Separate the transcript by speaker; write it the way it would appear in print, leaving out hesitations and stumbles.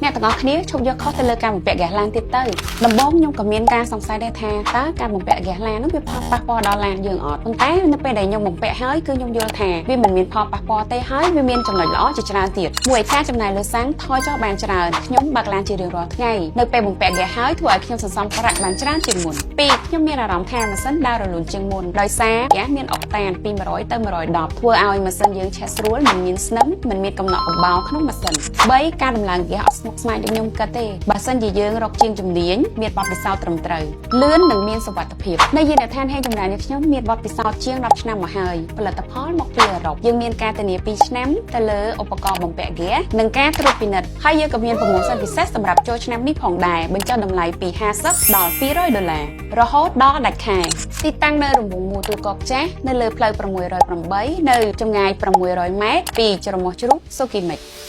Speaker 1: អ្នកទាំងអស់គ្នាឈប់យកខុសទៅលើការបំពាក់ហ្គាសឡានទៀតទៅដំបូងខ្ញុំក៏មានការសង្ស័យដែរថាតើការបំពាក់ហ្គាសឡាននោះវាផលប៉ះពាល់ដល់ឡានយើងអត់ប៉ុន្តែនៅពេលដែលខ្ញុំបំពាក់ហើយគឺខ្ញុំយល់ថាវាមិនមានផលប៉ះពាល់ទេហើយវាមានចំណុចល្អជាច្រើនទៀតមួយការចំណាយលើសាំងថយចុះបានច្រើនខ្ញុំបើកឡានជារៀងរាល់ថ្ងៃនៅពេលបំពាក់ហ្គាសហើយធ្វើឲ្យខ្ញុំសន្សំប្រាក់បានច្រើនជាងមុនពីរខ្ញុំមានអារម្មណ៍ថាម៉ាស៊ីនដើររលូនជាងមុនដោយសារហ្គាសមានអុកតានពី100ទៅ110ធ្វើឲ្យម៉ាស៊ីនយើងឆេះស្រួលមិនមានស្នឹមមិនមានកំណកកំបោរក្នុងម៉ាស៊ីន3ការដំឡើងហ្គាសអត់ស្មុគស្មាញដូចខ្ញុំគិតទេបើសិនជាយើងរកជាងជំនាញមានបទពិសោធន៍ត្រឹមត្រូវលឿននិងមានសុវត្ថិភាពនៅយានដ្ឋានហេងចម្រើននេះខ្ញុំមានបទពិសោធន៍ជាង10ឆ្នាំមកហើយផលិតផលមកពីអឺរ៉ុបយើងមានការធានា2ឆ្នាំទៅលើឧបករណ៍បំពាក់ហ្គាសនិងការត្រួតពិនិត្យហើយយើងក៏មាន promotion ពិសេសសម្រាប់ចូលឆ្នាំនេះផងដែរបញ្ចុះតម្លៃពី50ដល់200ដុល្លាររហូតដល់ដាច់ខែទីតាំងនៅរង្វង់មូលទូកកចាស់នៅលើផ្លូវ608នៅចម្ងាយ600ម៉ែត្រពីច្រមុះជ្រូកសូគីមិច។